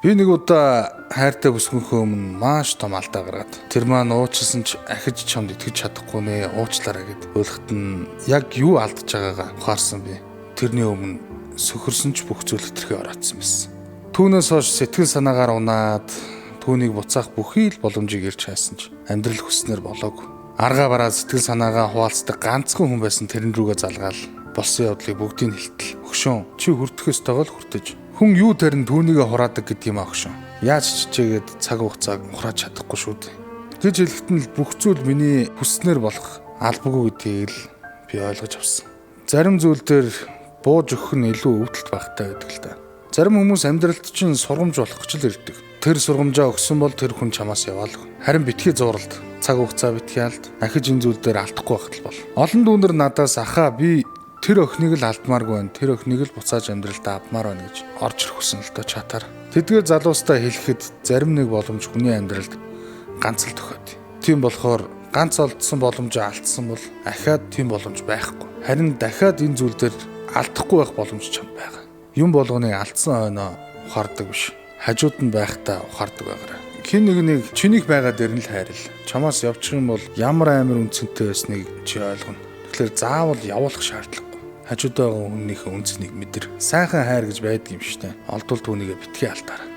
Би нэг удаа хайртай бүсгүйнхөө өмнө маш том алдаа гаргаад тэр маань уучлсан ч ахиж чамд итгэж чадахгүй нэ, уучлаарай гэд ойлгоход нь яг юу алдаж байгаагаа ухаарсан би. Тэрний өмнө сөхөрсөн ч бүх зүйл хэтэрхий ороодсон байсан. Түүнээс хойш сэтгэл санаагаар унаад түүнийг буцаах бүхий л боломжийг ирж хайсан ч амьдрал хүснээр болоогүй. Аргаа бараа сэтгэл санаагаа хуваалцдаг ганцхан хүн байсан тэрэн рүүгээ залгаал болсон явдлыг бүгдийг нь хэлтэл өгшөн чи хүртэх ёстойгоо л хүртэж хүн юу тарин түүнийгээ хураадаг гэдэг юм а өгшөн. Яаж ч чичээгээд цаг хугацааг ухрааж чадахгүй шүү дээ. Гэж хэлэхэд нь л бүх зүйл миний хүснээр болох албагүй гэдгийг л би ойлгож авсан. Зарим зүйл дээр бууж өгөх нь илүү өвдөлт багтай байдаг л да. Зарим хүмүүс амьдралд чинь сургамж болох гэж л ирдэг. Тэр сургамжаа өгсөн бол тэр хүн чамаас яваал. Харин битгий зуралд, цаг хугацаа битгий алд, ахиж энэ зүйл дээр алдахгүй байхад л бол. Олон дүүнер надаас ахаа би тэр охиныг л алдмааргүй байна. Тэр охиныг л буцааж амьдралдаа авмаар байна гэж орж ирэх хүсэн л доо чатаар. Тэдгээр залуустаа хэлэхэд зарим нэг боломж хүний амьдралд ганц л тохиод. Тийм болохоор ганц олдсон боломжоо алдсан бол ахаад тийм боломж байхгүй. Харин дахиад энэ зүйл дээр алдахгүй байх боломж чамд байгаа. Юм болгоныг алдсан хойноо ухаардаг биш. Хажууд нь байхдаа ухаардаг байгаарай. Хин нэг нэг чинийх байгаа дээр нь л хайрл. Чамаас явчих юм бол ямар амар үнцэнтэй байсныг чи ойлгоно. Тэгэхээр заавал явуулах шаардлагагүй. Хажуудаа байгаа хүнийхээ үнцнийг мэдэр. Сайхан хайр гэж байдаг юм шүү дээ. Олдвол түүнийгээ битгий алдаарай.